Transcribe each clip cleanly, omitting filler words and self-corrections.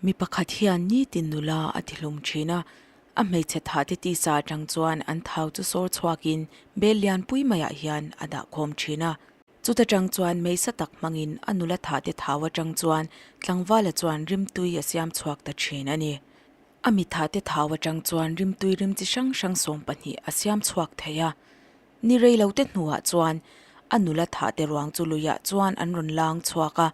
Mi pakhat hian nitin nula a tihlum thin a, a hmeichhe thahte tisa atang chuan an thau chu sawr chhuakin bel lianpui maiah hian a dah khawm thin a. Chuta tang chuan meisa tak hmangin a nula thahte thau atang chuan tlangvala chuan rimtui a siam chhuak ta thin a ni. A mi thahte thau atang chuan rimtui rim chi hrang hrang 12 a siam chhuak thei a. Ni rei lo te hnuah chuan a nula thahte ruang chu luiah chuan an rawn lang chhuak a,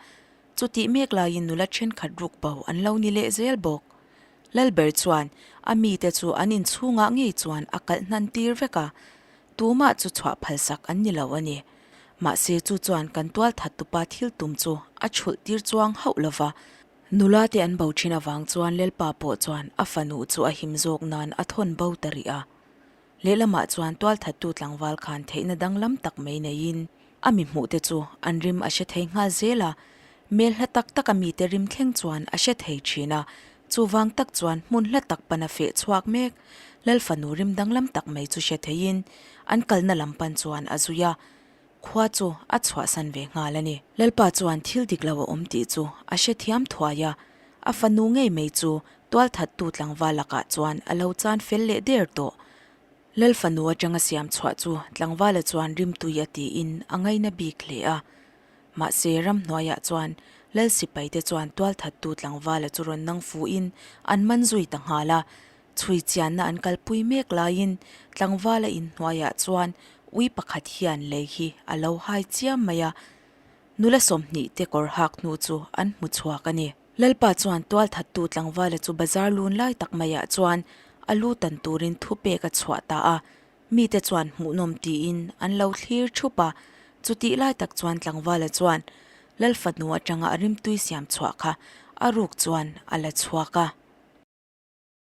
Chutih mek laiin nula thenkhat ruk bo an lo ni leh zel bawk. Lalber chuan a mite chu an inchhungah ngei chuan a kalh hnan tir vek a, tumah chu chhuah phalsak an ni lo a ni. Mahse chu chuan kan tualthat tupa thil tum chu a chhulh tir chuang hauh lo va, nula te an bo thin avang chuan Lalpa pawh chuan a fanu chu a him zawk nan a thawn bo ta rih a. Lehlamah chuan tualthattu tlangval khan theihna danglam tak mai neiin a mi hmuhte chu an rim a hre thei nghal zel a, mel hla tak taka mite rim thleng chuan a hre thei thin a, chuvang tak chuan hmun hla tak pana feh chhuak mek Lal fanu rim danglam tak mai chu hre theiin an kalna lam pan chuan a zui a, khua chu a chhuahsan ve nghal a ni. Lalpa chuan thil dik lo a awm tih chu a hre thiam thuai a, a fanu ngei mai chu tualthattu tlangval lakah chuan a lo chan fel leh der tawh. Lal fanu atanga siam chhuah chu tlangvala chuan rimtui a tiin a ngaina bik hle a. Mahse ramhnuaiah chuan Lal sipaite chuan tualthattu tlangvala chu rawn nang fuhin an man zui ta nghal a, Chhui chianna an kalpui mek laiin tlangvala inhnuaiah chuan ui pakhat hian lei hi a lo hai chiam mai a, nula 20 te kawr hak hnu chu an hmu chhuak a ni. Lalpa chuan tualthattu tlangvala chu bazar lun lai tak maiah chuan a lu tan turin thupek a chhuah ta a, mite chuan hmuhnawm tiin an lo thlir thup a, chutih lai tak chuan tlangvala chuan Lalfanu atanga a rimtui siam chhuah kha a ruk chuan a la chhuak a.